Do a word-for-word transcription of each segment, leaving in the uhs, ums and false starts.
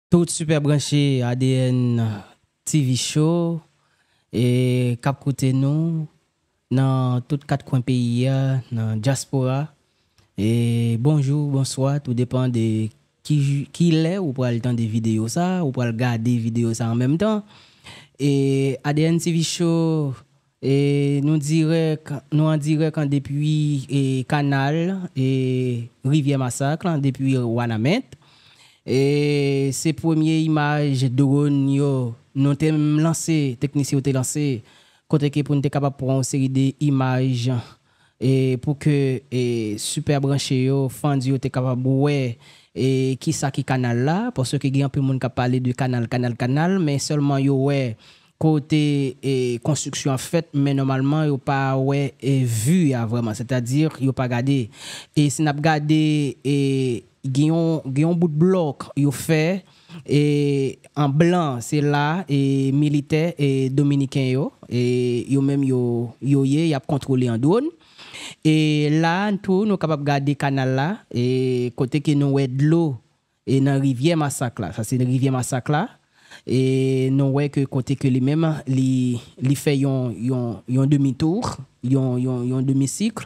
Tout sipè branche A D N T V Show e k ap koute nou nan tout kat kwen peyi a, nan dyaspora. E bonjou, bonswa, tou depan de ki, ki lè ou pral tande videyo sa, ou pral gade videyo sa an menm tan. E A D N T V Show, e nou dirèk, nou an dirèk an depi e kanal e Rivyè Masak lan, depi Wanament. E se premye imaj dwòn yo nou te lanse, teknisyen yo te lanse, kote ke pou n te kapab pran yon seri de imaj e pou ke e sipè branche yo, fans yo te kapab wè e kisa ki kanal la, paske gen anpil moun k ap pale de kanal, kanal, kanal, men sèlman yo wè kote e konstriksyon an fèt, men nòmalman yo pa wè e vi a vrèman, sètadi yo pa gade. E si n ap gade e gen yon, gen yon bout blòk yo fè e an blan, se la e militè e dominiken yo, e yo menm yo, yo ye, y ap kontwole an dwòn. E la tou, nou kapab gade kanal la, e kote ke nou wè dlo e nan Rivyè Masak la. Sa se Rivyè Masak la. E nou wè ke kote ke li menm, li, li fè yon, yon, yon demi tou, yon, yon, yon demi sik.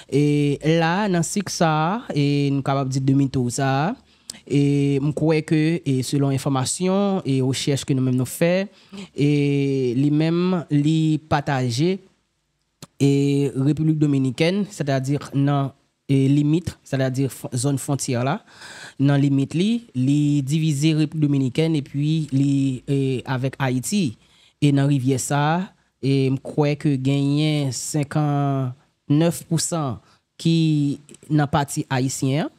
E la, nan sik sa a, e nou kapab di demi tou sa a, e m kwè ke, e selon enfòmasyon e rechèch ke nou menm nou fè, e li menm, li pataje e Repiblik Dominikèn, sètadi nan e limit, sètadi fw-, zòn fwontyè la, nan limit li, li divize Repiblik Dominikèn epi li e avèk Ayiti. E nan rivyè sa a, e m kwè ke genyen senkannèf pousan ki nan pati ayisyen an,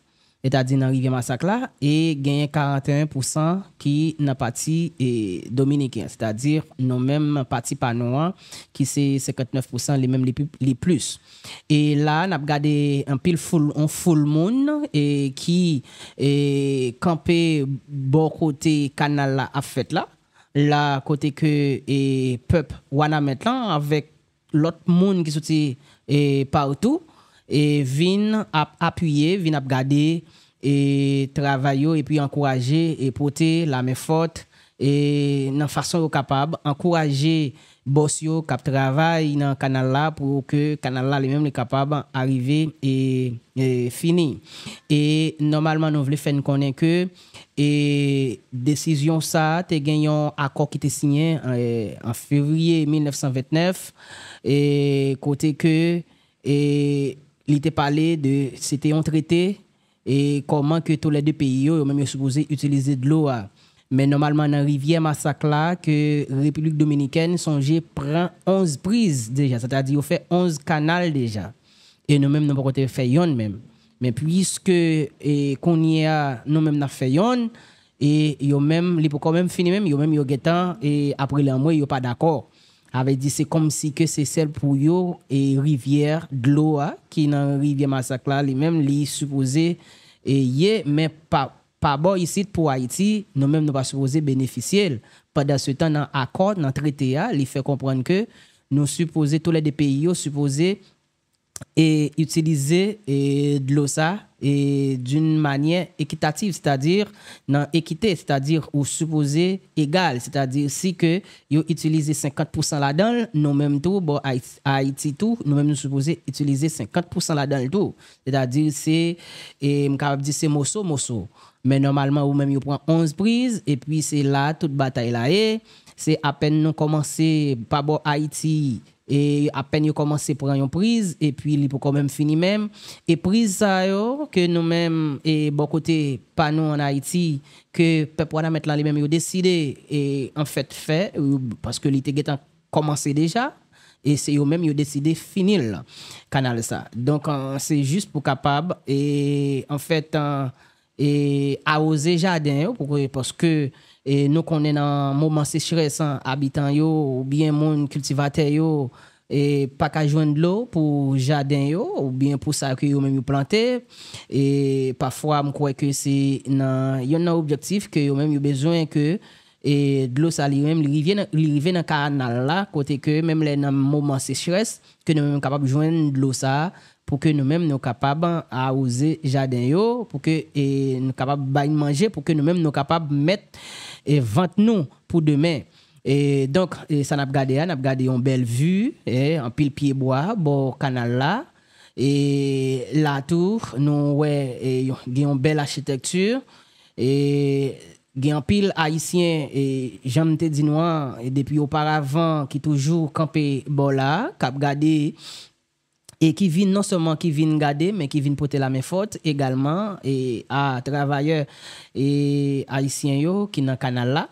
sètadi nan Rivyè Masak la, e genyen karanteyen pousan ki nan pati e dominiken an, sètadi nou menm pati pa nou an, ki se senkannèf pousan, li menm li pi, li plis. E la, n ap gade anpil foul, on foul moun e ki e kanpe bò kote kanal la ap fèt la. La, kote ke e pèp Wanament lan avèk lòt moun ki soti e patou e vin ap apiye, vin ap gade e travay yo, epi ankouraje e pote lamen fòt e nan fason yo kapab ankouraje bòs yo k ap travay nan kanal la pou ke kanal la li menm li kapab arive e, e fini. E nòmalman nou vle fè n konnen ke e desizyon sa a te gen yon akò ki te siyen e an fevriye mil nèf san vennèf, e kote ke e li te pale de, se te yon trete e kòman ke tou lè de peyi yo, yo menm yo sipoze itilize dlo a. Men nòmalman nan Rivyè Masak la ke Repiblik Dominikèn sonje pran onz priz deja, sètadi yo fè onz kanal deja. E nou menm nou poko te fè yonn menm. Men piske e kounye a nou menm n ap fè yonn, e yo menm, li poko menm fini menm, yo menm yo gentan e ap rele anmwe, yo pa dakò. Sa vle di se kòmsi ke se sèl pou yo e rivyè dlo a ki nan Rivyè Masak la, li menm li sipoze e ye, men pa, pa bò isit pou Ayiti, nou menm nou pa sipoze benefisye l. Pandansetan nan akò, nan trete a, li fè konprann ke nou sipoze, tou lè de peyi yo sipoze e itilize e dlo sa e d'une manière équitative, sètadi nan ekite, sètadi ou sipoze egal, sètadi si ke yo itilize senkant pousan ladan l, nou menm tou, bò Ayiti, Ayiti tou, nou menm nou sipoze itilize senkant pousan ladan l tou. Sètadi se, e m kapab di se moso moso. Men nòmalman ou menm yo pran onz priz, epi se la tout batay la ye. Se apèn nou kòmanse pa bò Ayiti, e apèn yo kòmanse pran yon priz, epi li poko menm fini menm. E priz sa yo, ke nou menm, e bò kote pa nou ann Ayiti, ke pèp Wanament lan li menm yo deside, e anfèt fè, e paske li te gentan kòmanse deja, e se yo menm yo deside fini l, kanal sa. Donk, e, se jis pou kapab, e anfèt, e, e awoze jaden yo, pou ke, paske, e nou konnen nan moman sechrès an, abitan yo, oubyen moun kiltivatè yo, e pa ka jwenn dlo pou jaden yo, oubyen pou sa ke yo menm yo plante. E pafwa, m kwè ke se nan, yonn nan objektif ke yo menm yo bezwen ke, e dlo sa li menm, li rive nan, li rive nan kanal la, kote ke menm lè nan moman sechrès, ke nou menm kapab jwenn dlo sa pou ke nou menm nou kapab awoze jaden yo, pou ke e, nou kapab bay manje, pou ke nou menm nou kapab mèt e, vant nou pou demen. E donk, e, sa n ap gade a, n ap gade yon bèl vi, e, anpil pyebwa bò kanal la. E la tou, nou wè e, yon- gen yon bèl achitèkti. E gen anpil Ayisyen, e, jan m te di nou an, e depi oparavan, ki toujou kanpe bò la, k ap gade e ki vin, non sèlman ki vin gade, men ki vin pote lamen fòt egalman e a travayè e ayisyen yo ki nan kanal la.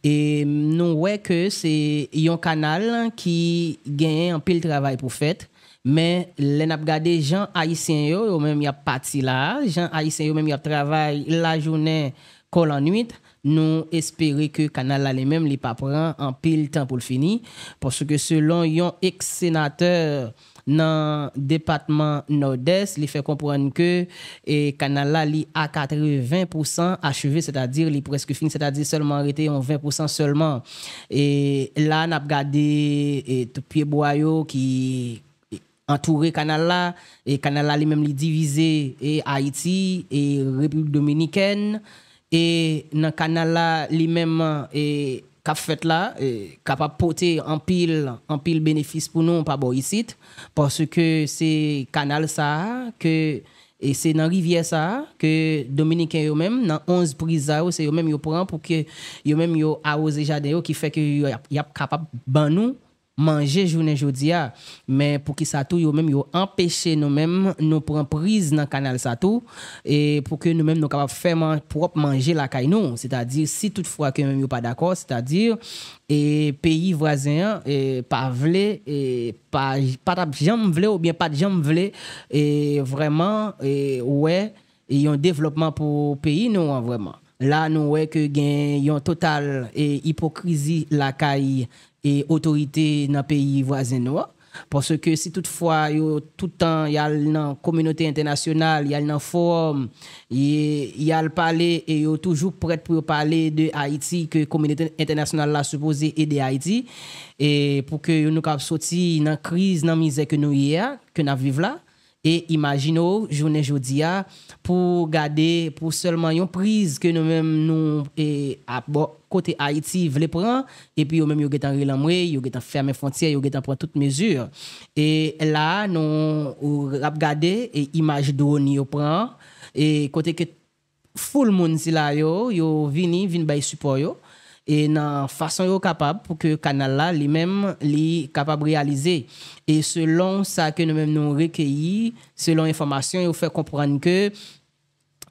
E nou wè ke se yon kanal ki genyen anpil travay pou fèt, men lè n ap gade jan ayisyen yo, yo menm y ap pati la, jan ayisyen yo menm y ap travay lajounen kò lannwit, nou espere ke kanal la li menm li pa pran anpil tan pou l fini, paske selon yon eks senatè nan depatman Nòdès, li fè konprann ke e, kanal la li a katreven pousan acheve, sètadi li prèske fini, sètadi sèlman rete yon ven pousan sèlman. E la n ap gade e, tout pyebwa yo ki antoure kanal la, e kanal la li menm li divize e Ayiti e Repiblik Dominikèn, e nan kanal la li menm e k ap fèt la e kapab pote anpil anpil benefis pou nou pa bò isit, paske se kanal sa a ke e se nan rivyè sa a ke dominiken yo menm nan onz priz sa yo se yo menm yo pran pou ke yo menm yo awoze jaden yo ki fè ke yo y ap, y ap kapab ban nou manje jounen jodi a. Men poukisa tou yo menm yo anpeche nou menm nou pran priz nan kanal sa tou, e pou ke nou menm nou kapab fè man, pwòp manje lakay nou, sètadi si tout fwa ke menm yo pa dakò, sètadi e peyi vwazen an e pa vle e pa pa t ap janm vle oubyen pa t janm vle e vrèman e wè yon devlòpman pou peyi nou an vrèman. La nou wè ke gen yon total e ipokrizi lakay e otorite nan peyi vwazen nou an. Paske si tout fwa yo tout tan y al nan kominote entènasyonal, y al nan fowòm, y al pale e yo toujou prèt pou yo pale de Ayiti, ke kominote entènasyonal la sipoze ede Ayiti e pou ke yo nou kapab soti nan kriz, nan mizè ke nou ye a, ke n ap viv la. E imajine w jounen jodi a pou gade pou sèlman yon priz ke nou menm nou e, a bò kote Ayiti vle pran, epi yo menm yo gentan relanmwe, yo gentan fèmen fwontyè, yo gentan pran tout mezi. E la a nou ap gade e, imaj dwòn yo pran e kote ke foul moun sila yo, yo vini, vin bay sipò yo e nan fason yo kapab pou ke kanal la li menm li kapab reyalize. E selon sa ke nou menm nou rekeyi, selon enfòmasyon yo fè konprann ke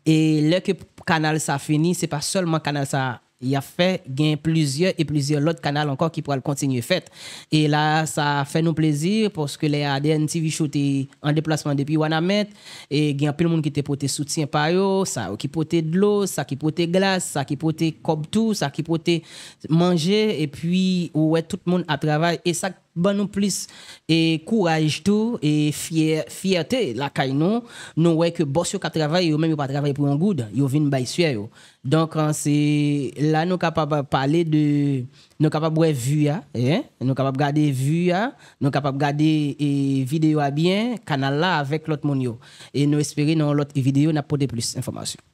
e lè ke kanal sa fini, se pa sèlman kanal sa y ap fè, gen plizyè e plizyè lòt kanal ankò ki pral kontinye fèt. E la sa fè nou plezi paske lè A D N T V Show te an deplasman depi Wanament, e gen anpil moun ki te pote soutyen pa yo, sa yo ki pote dlo, sa ki pote glas, sa ki pote kòb tou, sa ki pote manje, epi ou wè tout moun ap travay, e sa k ban nou plis e kouraj tou e fyè, fyète lakay nou. Nou wè ke bòs yo k ap travay, yo menm yo pa travay pou yon goud, yo vin bay syè yo. Donk se la nou kapab pale de, nou kapab wè vi a, en, nou kapab gade vi a, nou kapab gade e videyo a byen, kanal la avèk lòt moun yo. E nou espere nan yon lòt videyo n ap pote plis enfòmasyon.